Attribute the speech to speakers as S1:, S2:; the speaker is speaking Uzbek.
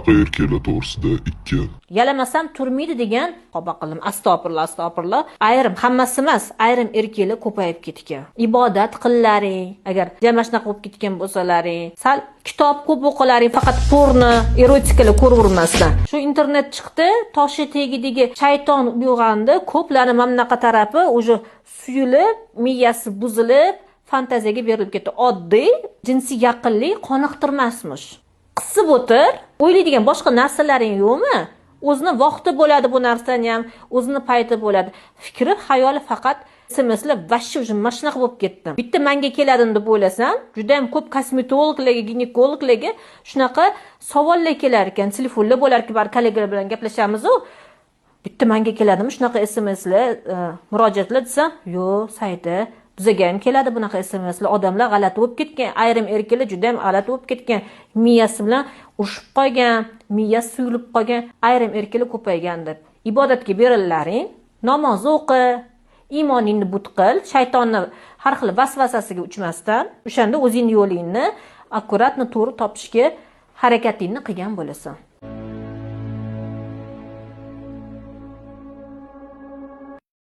S1: Qanaqa erkaklar to'g'risida 2
S2: Yalamasam turmaydi degan, tavba qildim, astag'firulloh, astag'firulloh. Ayrim, hammasi emas, ayrim erkaklar ko'payib ketgan. Ibodat qillaring, agar jama shunaqa bo'lib ketgan bo'lsalaring, sal kitob ko'p o'qilaring, faqat porno, erotikalar ko'ravermasdan. Shu internet chiqdi, toshi tagidagi shayton uyg'ondi, ko'plarni mana bunaqa tarafi уже suyulib, miyasi buzilib, fantaziyaga berilib ketdi. Oddiy jinsiy yaqinlik qoniqtirmasmish. Qisib o'tir, o'ylaydigan boshqa narsalaring yo'qmi? O'zini vaqti bo'ladi bu narsani ham, o'zini payti bo'ladi. Fikri, xayoli faqat SMSlar, вообще уже mana shunaqa bo'lib ketdim. Bitta manga keladimi deb o'ylasam, juda ham ko'p kosmetologlarga, ginekologlarga shunaqa savollar kelar ekan, telefonlar bo'lar ekan, baribir kollegalar bilan gaplashamiz-u. Bitta manga keladimi shunaqa SMSlar, murojaatlar desam, yo'q, saytda bizaga ham keladi bunaqa SMSlar. Odamlar g'alati bo'lib ketgan, ayrim erkaklar juda ham g'alati bo'lib ketgan, miyasi bilan urushib qolgan, miyasi suyulib qolgan, ayrim erkaklar ko'paygan deb. Ibodatga berillaring, namoz o'qi, iymoningni but qil, shaytonni har xil vasvasasiga uchmasdan, o'shanda o'zingni yo'lingni аккуратно to'g'ri topishga harakatingni qilgan bo'lasan.